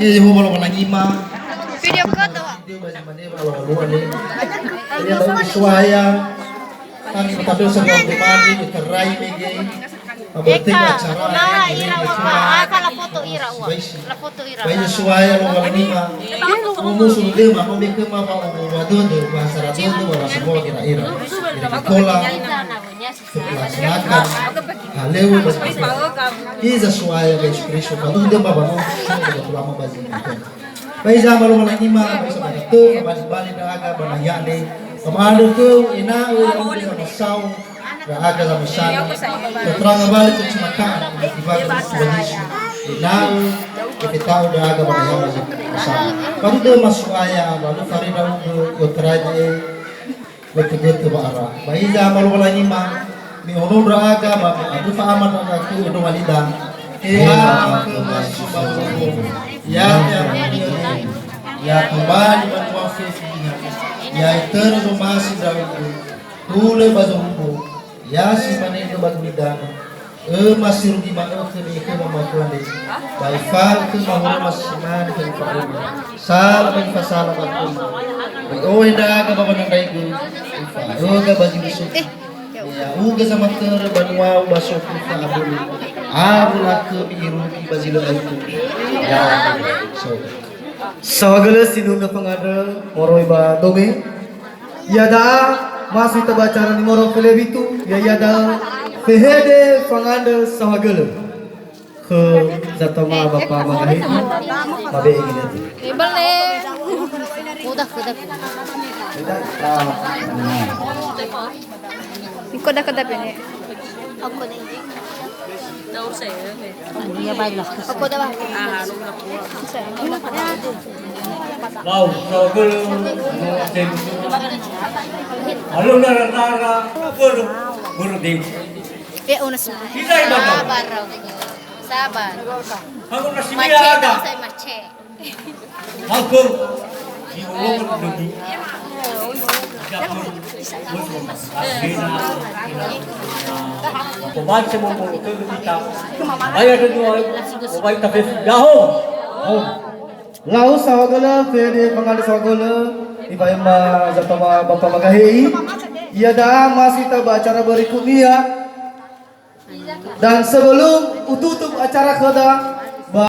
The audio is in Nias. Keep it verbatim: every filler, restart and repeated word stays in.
He Yehowa Lowalangima. Video call, Pak. Dia masih mana, Pak, Lowalangima. Ini tahu suaya. Kami tabe sebelum kemari, iterai mege. Eka, acara, ira, ini ua, eka la foto ira, ua. La foto ira. Bayi suaya Lowalangima. Musu dema, mau bikin apa, mau buat dulu, bahasa dulu, bahasa mau kira-kira. Kira-kira. Laksanakan halewu ba hiza suaya Yesu Kristo, ba uda ba bano, ba tulama ba zina. Ba hiza malu malangima, ba hiza ba tö, ba bali-bali ndra'aga ba nahia andre. Ba ma'andrö khöu, ena'ö ya'ugö zamasao ndra'aga zamösana. Teteranga bali kecelakaan, ibaga Tuhan Yesus. Ena'ö ifeta'u ndra'aga ba nahia ba zina. Ba uda ma suaya, ba lö fare ndra'ugö, i'otarai da'e. Götö-götö wa'ara. Ba hiza ama Lowalangima, me ono ndra'aga, ba me andrö fa'ama ndra'aga khöu endo walida. He Ama khöma si ba zorugo. Ya te'amoni'ö, ya tobali banua fefu niha. Ya itörö zomasi ndra'ugö. Hulö ba zorugo. Ya si manegö ba gulidanö. Öma si rugi ma'ökhö nikhöma matua nde. Ba ifa'ökhö mahoroma si mane khöma fa'öma. Sala ba ifasala ba khöma. Ba i'ohe ndra'aga ba wanandraigö. Ifa'öga ba zi usufu. Ya'ugö zamatörö banuau ba sofu fa'abölö. Awö lakhömi irugi ba zi lö aetu. Ya, so. Saohagölö sinunö fangandrö moroi ba dome. Iada'a, ma si ita ba acara nimoro felebitu, ya'ia da'ö fehede fangandrö saohagölö. Khö zatama bapa mangahiti, mabe'e ginötö. Ebel ne. Udah, udah. Udah, ah, nah. Koda-koda pene. Lau, saohagölö, alö nara-nara, börö, börö deu. Eh, una semua. Kita ibadah. Sabar, Raul. Sabar. Kamu kasih Macet, dia ada. Saya macet. Aku di rumah dulu. Pembaca mau kita. Ayah kedua, pembaca tafsir. Yaho. Oh. Lau saohagölö, fehede fangandrö saohagölö, ifa'ema zatama bapa mangahiti. Iada'a ma si ita ba acara berikutnya. Dan sebelum ututup acara khöda, ba